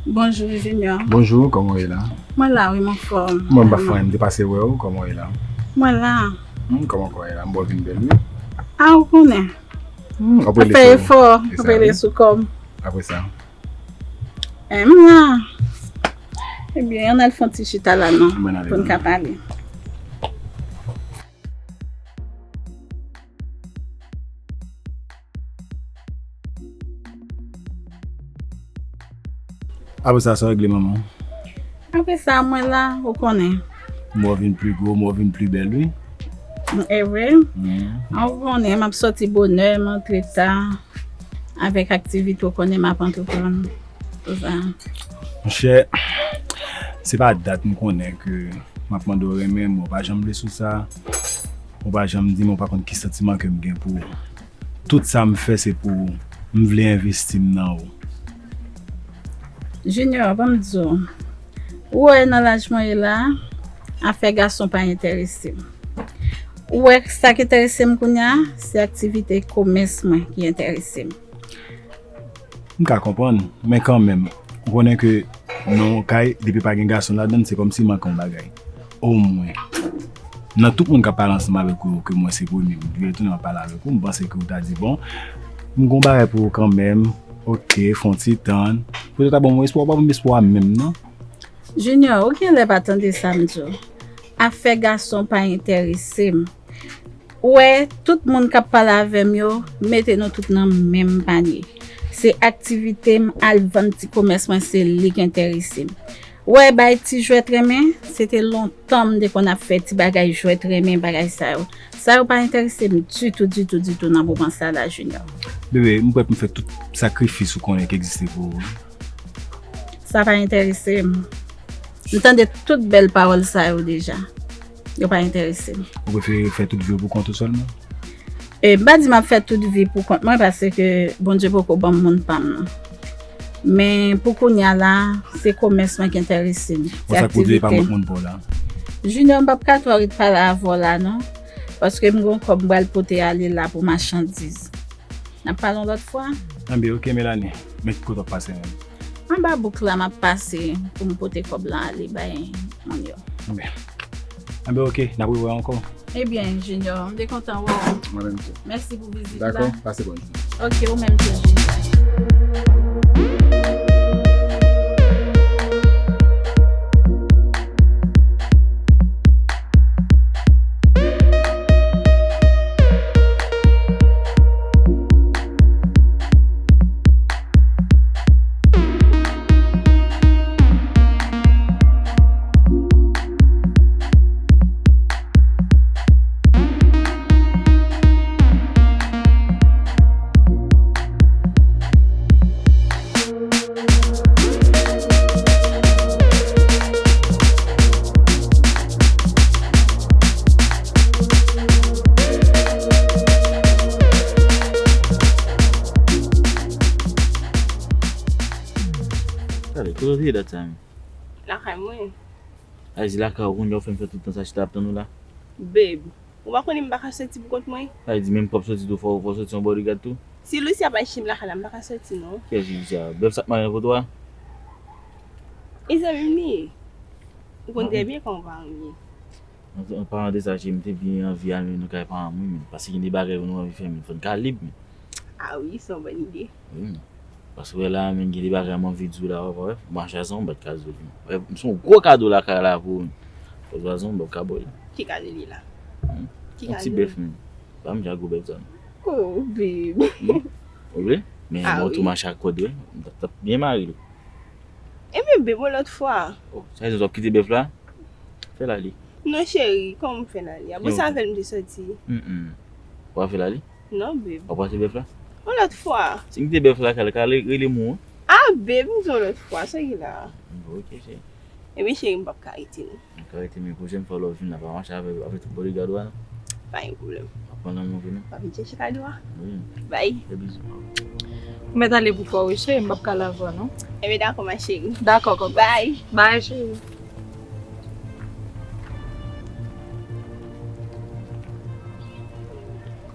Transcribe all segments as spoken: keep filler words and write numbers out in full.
Bonjou, Junior. Bonjou, kòman w ye la? Mwen la, wi, m anfòm. Mwen, m pa fè anyen, m te pase wè w, kòman w ye la? Mwen la. Hmm, kòman kò w ye la? M wè w vin bèl, wi. A, ou konnen. Hmm, w ap rele sou. Fè efò, w ap rele sou kò m. Apre sa. Eh, m la. Ebyen, ann al fè yon ti chita la, non, pou n ka pale. Apre sa, sa w regle, manman? Apre sa, mwen la, ou konnen. M wè w vin pli gwo, m wè w vin pli bèl, wi. E vre? Ou konnen, m ap sòti bonè, m antre ta, avèk aktivite ou konnen m ap antreprann. Tout sa. Monchè, se pa dat m konnen ke m ap mande w renmen m, ou pa janm vle sou sa. Ou pa janm di m, ou pa konn ki santiman ke m gen pou ou. Tout sa m fè, se pou ou. M vle envesti m nan ou. Junior, ban m di w. Ou wè nan laj mwen ye la, afè gason pa enterese m. Ou wè sa k enterese m kounye a, se aktivite komès mwen ki enterese m. M ka konprann, men kanmenm, ou konnen ke nan yon kay, depi pa gen gason ladan l, se kòmsi manke yon bagay. Omwen, nan tout moun k ap pale ansanm avèk ou yo, ke mwen se premye m, m vin tounen ap pale avèk ou, m panse ke ou ta di, bon, m gon bagay pou ou kanmenm, oke, fè yon ti tann. Poutèt w ta ban m yon espwa, ou pa ban m espwa menm, non. Junior, ou genlè pa tande sa m di w. Afè gason pa enterese m. Ou wè, tout moun k ap pale avè m yo, mete nou tout nan menm panye. Se aktivite m, al vann ti komès mwen, se li k enterese m. Ou wè, bay ti jwèt renmen, se te lontan m te konn ap fè ti bagay jwèt renmen, bagay sa yo. Sa yo pa enterese m ditou, ditou, ditou nan moman sa la, Junior. Bebe, m prèt pou m fè tout sakrifis ou konnen ki egziste pou ou. Sa pa enterese m. M tande tout bèl pawòl sa yo deja. Yo pa enterese m. Ou prefere fè tout vi w pou kont ou sèlman? E, m pa di m ap fè tout vi pou kont mwen, paske Bondye poko ban m moun pa m nan. Men pou kounye a la, se komès mwen ki enterese m. Bon, se sa k pwodui pa aktivite m. Mwen moun pa w la. Junior, m p ap ka twò ret pale avè w la, non. Paske m gon kòb m pral pote ale la pou machandiz. N ap pale yon lòt fwa. Anben, oke, Melanie. Men kote w ap pase menm? Anba bouk la, m ap pase pou m pote kòb lan ale bay moun yo. Anben. Anben, oke, n ap rewè ankò. Ebyen, Junior, m te kontan wè w. Mwen menm tou. Mèsi pou vizit la. Dakò, pase bòn jounen. Oke, ou menm tou, Junior. Gade, kote w te ye dat sa menm? Lakay mwen. Sa vle di lakay ou kounye a ou fè m fè tout tan sa chita ap tann ou la? Babe, ou pa konnen m pa ka soti pou kont mwen? Sa vle di menm pou w ap soti tou fò, fò w soti yon bodyguard tou? Si Lucia pa chita m lakay la, m pa ka soti non. Kiyès Lucia? Bèf sa k mare nan poto a? E zanmi m li ye. Ou konn trè byen kòman paran m ye. An, an palan de sa, cheri, m te byen anvi al menm nan kay paran m wi, men. Paske gen de bagay nou anvi fè, men fò n ka lib, men. A wi, se yon bòn ide. Wi, men. Paske w wè la, men gen de bagay m anvi di w la, w ap wè. Bon, chwazi yon bèt kado li. Wè, m se yon gwo kado lakay la pou ou. Fò chwazi yon bèt ka ba w li. Ki kado li la? Hmm? Ki kado? Yon ti bèf, men. Pa m jan gwo bèf sa. Oh, babe. Hmm? Ou vle? Men bon, tou mache ak kòd, wi. M t ap, t ap byen mare l. Ebyen, babe, yon lòt fwa. Oh, sa vle di w ap kite bèf la? Fè l ale. Non, cheri, kòman m fè l ale? A, bon, sa fè l m te soti. Mm, mm. W ap fè l ale? Non, babe. W ap rate bèf la? Yon lòt fwa. Si m kite bèf la, kal, kal rele m ou. A, babe, m di yon lòt fwa, sa ki la. Bon, ok, cheri. Ebyen, cheri, m p ap ka rete non. M ka rete, men pwochèn fwa lè w vin la, pa mache avè, avè tout bodyguard ou a non. Pa gen pwoblèm. W ap pran lanmou vre non. W ap vin chèche kado a? Wi. Bye. Fè bizou. Ou mèt ale pou kò w wi, cheri, m p ap ka lave w non. Ebyen, dakò, ma chérie. Dakò, kòkòt. Bye. Bye, cheri.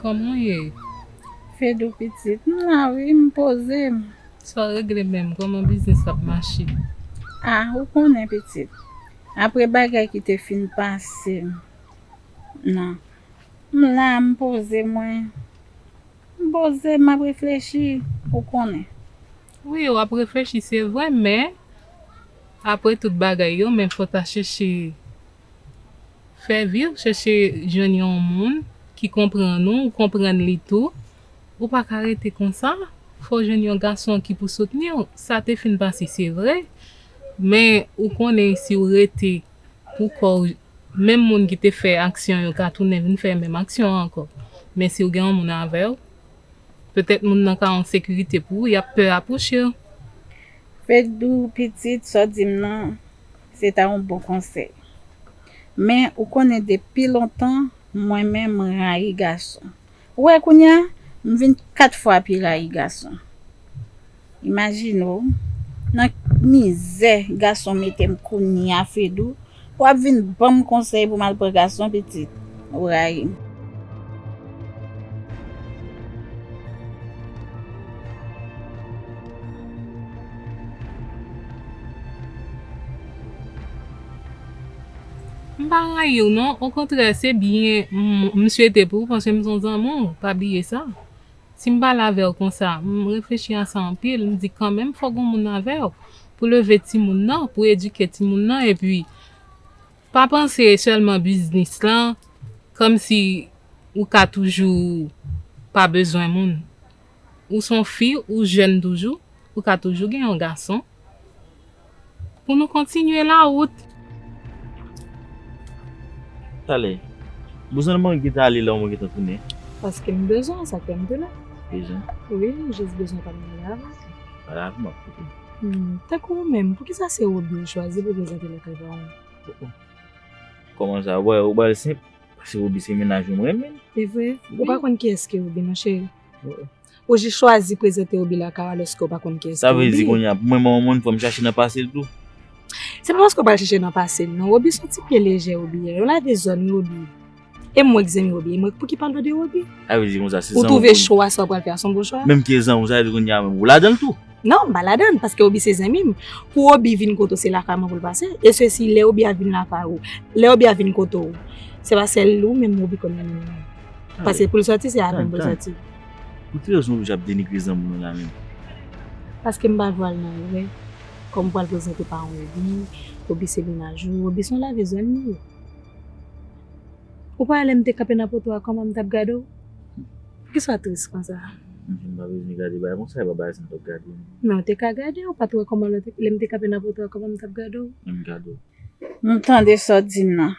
Kòman w ye? Fedou pitit, m la wi, m poze m. Sa w regle menm? Kòman biznis la ap mache? Ah, ou konnen, pitit. Apre bagay ki te fin pase m nan, m la, m poze mwen. M poze, m ap reflechi, ou konnen. Wi, w ap reflechi, se vre, men apre tout bagay yo, men fò w ta chèche fè vi w, chèche jwenn yon moun ki konprann ou, ou konprann li tou. Ou pa ka rete konsa. Fò w jwenn yon gason ki pou soutni w. Sa te fin pase, se vre. Men ou konnen si w rete pou kò w, menm moun ki te fè aksyon yo ka tounen vin fè menm aksyon an ankò. Men si w gen yon moun avè w, petèt moun nan ka yon sekirite pou ou, y ap pè apwoche w. Fedou, pitit, sa w di m nan, se ta yon bon konsèy. Men ou konnen depi lontan, mwen menm, m rayi gason. Ou wè kounye a, m vin kat fwa pi rayi gason. Imajine w, nan mizè gason mete m kounye a, Fedou, w ap vin ban m konsèy pou m al pran gason, pitit. Ou rayi m. M pa rayi w non, okontrè, se byen m, m swete pou ou, paske m se yon zanmi w, pa bliye sa. Si m pale avè w konsa, m reflechi a sa anpil, m di kanmenm fòk gon moun avè w pou leve timoun nan, pou edike timoun nan, epi pa panse sèlman biznis lan, kòmsi ou ka toujou pa bezwen moun. Ou se yon fi, ou jèn toujou, ou ka toujou gen yon gason. Pou nou kontinye lawout. Talè, bouzen mwen gentan ale la, mwen gentan tounen. Paske m bezwen, sa k fè m te la. Bezwen? Wi, m jis bezwen pale avè w. Pale avè m, m ap koute. Hmm, tankou ou menm, poukisa se Roby ou chwazi pou prezante lakay paran w? Oh, oh. Kòman sa? Ou ba, ou ba l senp? Paske Roby se mennaj ou, m renmen l. Se vre? Ou pa konn kiyès ki Roby non, cheri. Ou jis chwazi prezante Roby lakay ou alòske ou pa konn kiyès ki Roby. Sa vle di kounye a, pou mwen, mwen, mwen, fò m chache nan pase l tou? Se pa paske w pral chache nan pase l non. Roby se yon ti pye lejè, Roby ye. Yon lave zòn, Roby. E mwen k zanmi Roby, e mwen pou ki pale de Roby? Sa vle di konsa, se zanmi ou. Ou twouve chwa sa w pral fè a se yon bon chwa? Menm ke zanmi ou, sa vle di kounye a menm, ou ladan l tou? Non, m pa ladan l, paske Roby se zanmi m. Pou Roby vin kote w, se lakay mwen pou l pase. E sesi, lè Roby a vin lakay ou, lè Roby a vin kote w, se pa sèl ou menm Roby konn renmen non. Paske pou l sòti, se avè m pou l sòti. Pou ki rezon Roby ap denigre zanmi nou la menm? Paske m pa vle al nan erè. Kòm m pral prezante paran Roby, Roby se mennaj ou, Roby se yon lave zòn li ye. Ou pa wè lè m te kanpe nan poto a, kòman m t ap gade w? Poukisa w tris konsa? M pa bezwen gade bagay konsa, e pa bagay sa m t ap gade. Men w te ka gade, ou pa t wè kòman lè te, lè m te kanpe nan poto a, kòman m t ap gade w? M gade w. M tande sa w di m nan.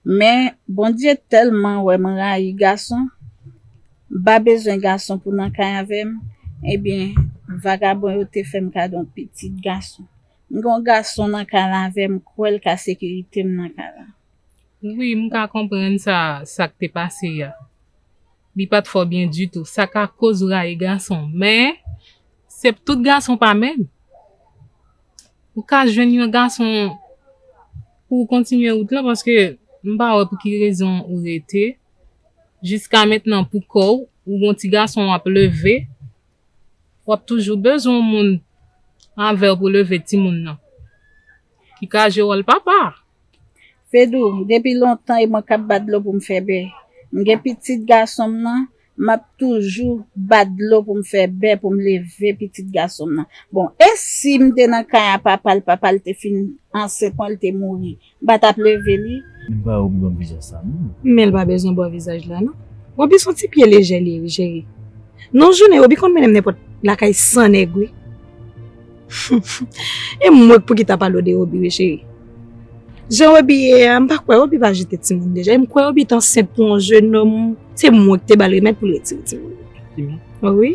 Men, Bondye tèlman wè m rayi gason, m pa bezwen gason pou nan kay avè m, ebyen, vagabon yo te fè m kado yon pitit gason. M gen yon gason nan kay la avè m, m kwè l ka sekirite m nan kay la. Wi, m ka konprann sa, sa k te pase a. Li pa t fè w byen ditou. Sa ka koz ou rayi gason. Men, se tout gason pa menm. Ou ka jwenn yon gason pou w kontinye wout lan, paske m pa wè pou ki rezon ou rete. Jiska mentnan, pou kò w, ou gon ti gason w ap leve, w ap toujou bezwen yon moun avè w pou leve timoun nan, ki ka jwe wòl papa. Fedou, depi lontan e mwen k ap bat dlo pou m fè bè. M gen pitit gason m nan, m ap toujou bat dlo pou m fè bè, pou m leve pitit gason m nan. Bon, e si m te nan kay a papa l, papa l te fin ansent mwen, l te mouri, m pa t ap leve li? Men pa Roby ban m vizaj sa non. Men l pa bezwen ba w vizaj la non. Roby se yon ti pye lejè li ye wi, cheri. Nan yon jounen, Roby konn mennen m nenpòt lakay san nèg wi. E mwen k pou ki ta pale w de Roby wi, cheri. Jan Roby ye a, m pa kwè Roby pa jete timoun deja. E m kwè Roby t ansent pou yon jennonm, se mwen k te ba l remèd pou l retire timoun. Wi.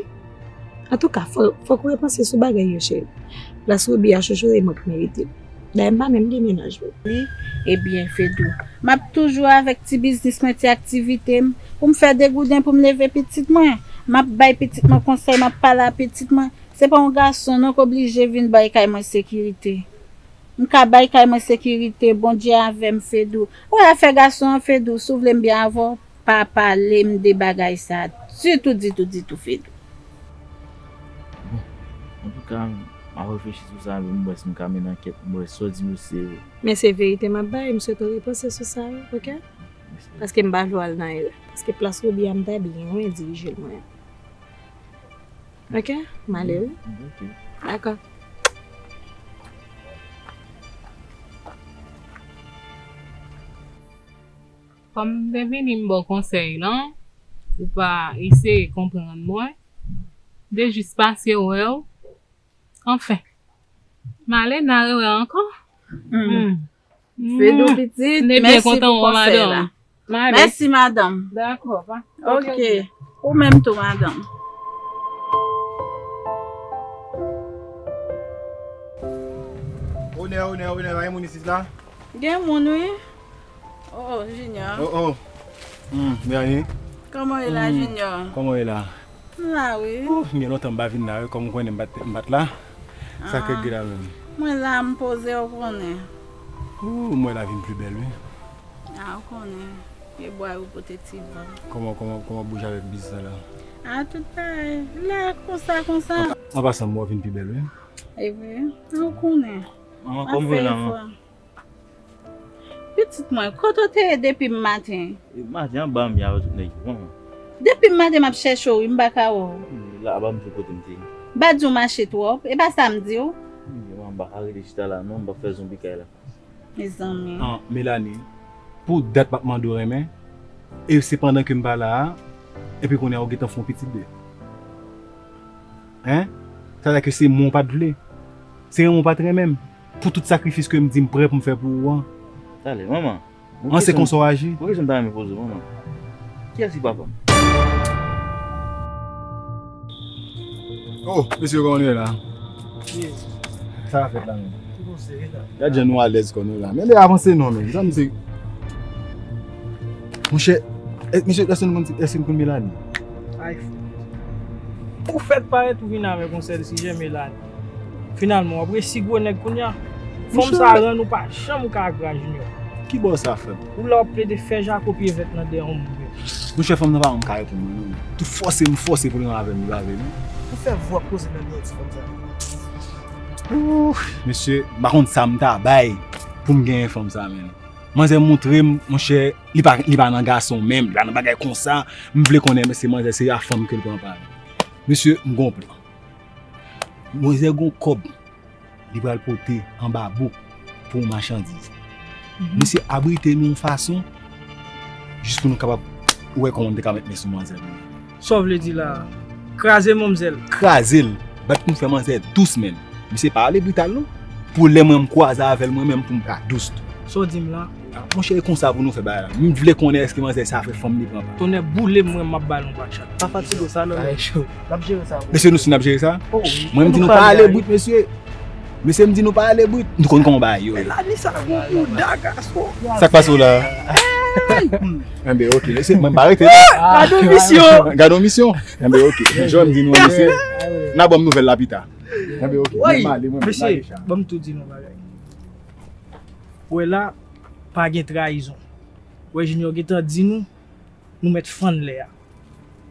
Antouka, fò, fòk ou repanse sou bagay yo, cheri. Plas Roby a, chouchou, e mwen k merite l. Dayè, m pa menm gen mennaj vre. Li, ebyen, Fedou, m ap toujou avèk ti biznis mwen, ti aktivite m, pou m fè degouden pou m leve pitit mwen. M ap bay pitit mwen konsèy, m ap pale a pitit mwen. Se pa yon gason non k oblije vin bay kay mwen sekirite. M ka bay kay mwen sekirite, Bondye avè m, Fedou. Ou wè afè gason an, Fedou, si w vle m byen avè w, pa pale m de bagay sa ditou, ditou, ditou, Fedou. Bon. Antouka, m ap reflechi sou sa, epi m wè si m ka mennen ankèt, m wè sa w di m yo se vre. Men se verite m ap bay, m swete w repanse sou sa, wi, oke? Paske m pa vle w al nan erè. Paske plas Robi a, m ta byen lwen dirije l mwen. Oke? M ale, wi. Oke. Dakò. Kòm m te vini m ba w konsèy lan, ou pa eseye konprann mwen. M te jis pase wè w. Anfen, m ale n a rewè ankò. Hmm. Hmm. Se dou pitit. M te byen kontan wè w, madanm. M ale. Mèsi, madanm. Dakò, pa. Ok. Ou menm tou, madanm. Onè, onè, onè, pa gen moun isit la? Gen moun, wi. Oh, oh, Junior. Oh, oh. Hmm, Melanie. Kòman w ye la, Junior? Kòman w ye la? M la, wi. Oh, m gen lontan m pa vin la, wi, kòm ou konnen m pa t, m pa t la. Sa k regle la menm? Mwen la, m poze, ou konnen. Oh, m wè la vin pi bèl, wi. Ah, ou konnen. E bwa yo pote ti van. Kòman, kòman, kòman w bouje avèk biznis la la? Ah, tout bagay la konsa, konsa. An pasan, m wè w vin pi bèl, wi. E vre? Ah, ou konnen. Manman, kòman w ye la, manman? Pitit mwen, kote w te ye depi m maten? E maten anba m ye avèk tout nèg yo, manman. Depi m maten m ap chèche w, wi, m pa ka wè w. Hmm, la, anba m se kote m te ye. M pa di w mache twòp, e pa sa m di w. Hmm, manman, m pa ka rete chita la, non, m p ap fè zonbi kay la. Mezanmi. Ah, Melanie, pou dat m ap mande w renmen, e se pandan ke m pa la a, epi kounye a ou gentan fè yon pitit de. Hein? Sa vle di ke se mwen w pa t vle. Se renmen w pa t renmen m. Pou tout sakrifis ke m di m prè pou m fè pou ou an. Talè, manman. An, se konsa w aji? Bon kesyon m ta renmen poze w, manman. Kiyès ki papa m? Oh, mesye, kòman nou ye la? Sa k ap fèt la menm? Gad jan nou alèz kò nou la. Men lè avanse non, men. Sa misye. Monchè, e, mesye, èske nou konn, èske nou konn Melanie? Ay, ou fèk parèt ou vin avèk yon sèl sijè, Melanie. Finalman, w ap resi gwo nèg kounye a. Fanm sa rann ou pa janm ka agra Junior. Ki bò sa, frè m? Ou la w ap plede fè jako pye vèt nan dèyè yon moun vre. Monchè, fanm nan pa janm ka reponn mwen, non. Tou fòse m fòse pou l rann avè m, li pa vle, non. Ou fè vwa poze nan dèyè ti fanm sa. Ooh, mesye, m pa konn sa m ta bay pou m genyen fanm sa, menm. Manzè montre m, monchè, li pa, li pa nan gason menm, li pa nan bagay konsa. M vle konnen, mesye, manzè, se a fanm ke l pran pa l. Mesye, m gon plan. Manzè gon kòb li pral pote anba bouk pou yon machandiz. Misye abrite nou yon fason jis pou nou kapab wè kòman nou te ka met men sou manzè nou. Sa w vle di la a? Kraze manzè l. Kraze l. Bat pou nou fè manzè dous menm. Misye pa ale brital non. Pou lè mwen m kwaze avè l mwen menm pou m ka dous tou. Sa w di m la? Monchè, e konsa pou nou fè bagay la. M vle konnen èske manzè sa fè fanm li pran pa. Tonnè boule m, mwen m ap ba l yon bakchat. Pa fatige w sa non, men. N ap jere sa. Mesye, nou si n ap jere sa? Oh, wi. Mwen m di nou pa ale brit, mesye. Mesye, m di nou pa ale brit. Nou konn kòman bagay yo ye. Melanie sa gon bouda gason. Sa k pase w la? Enben, ok. Mesye, mwen m pa rete. Gade yon misyon. Gade yon misyon. Enben, ok. Jòn di nou, mesye. N a ban m nouvèl la pita. Enben, ok. Mwen m ale, mwen m ale. Mesye, ban m tou di nou bagay. Wè la, pa gen trayizon. Wè Junior gentan di nou, nou mèt fann lè a.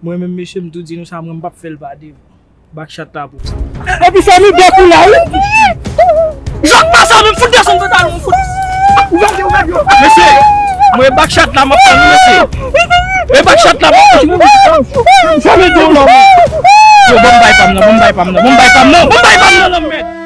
Mwen menm, mesye, m tou di nou sa, mwen m p ap fè l pa devan. Bakchat la pou sa. Epi fèmen bèk ou la, wi. Jòk pa sa, menm fout desann pantalon, fout. Ouvè je, ouvè je. Mesye, mwen bakchat la, m ap fann, mesye. E bakchat la, m ap fann. Fèmen do w la, mwen. Yo, ban m bay pa m nan, ban m bay pa m nan, ban m bay pa m nan, ban m bay pa m nan, non, mèt.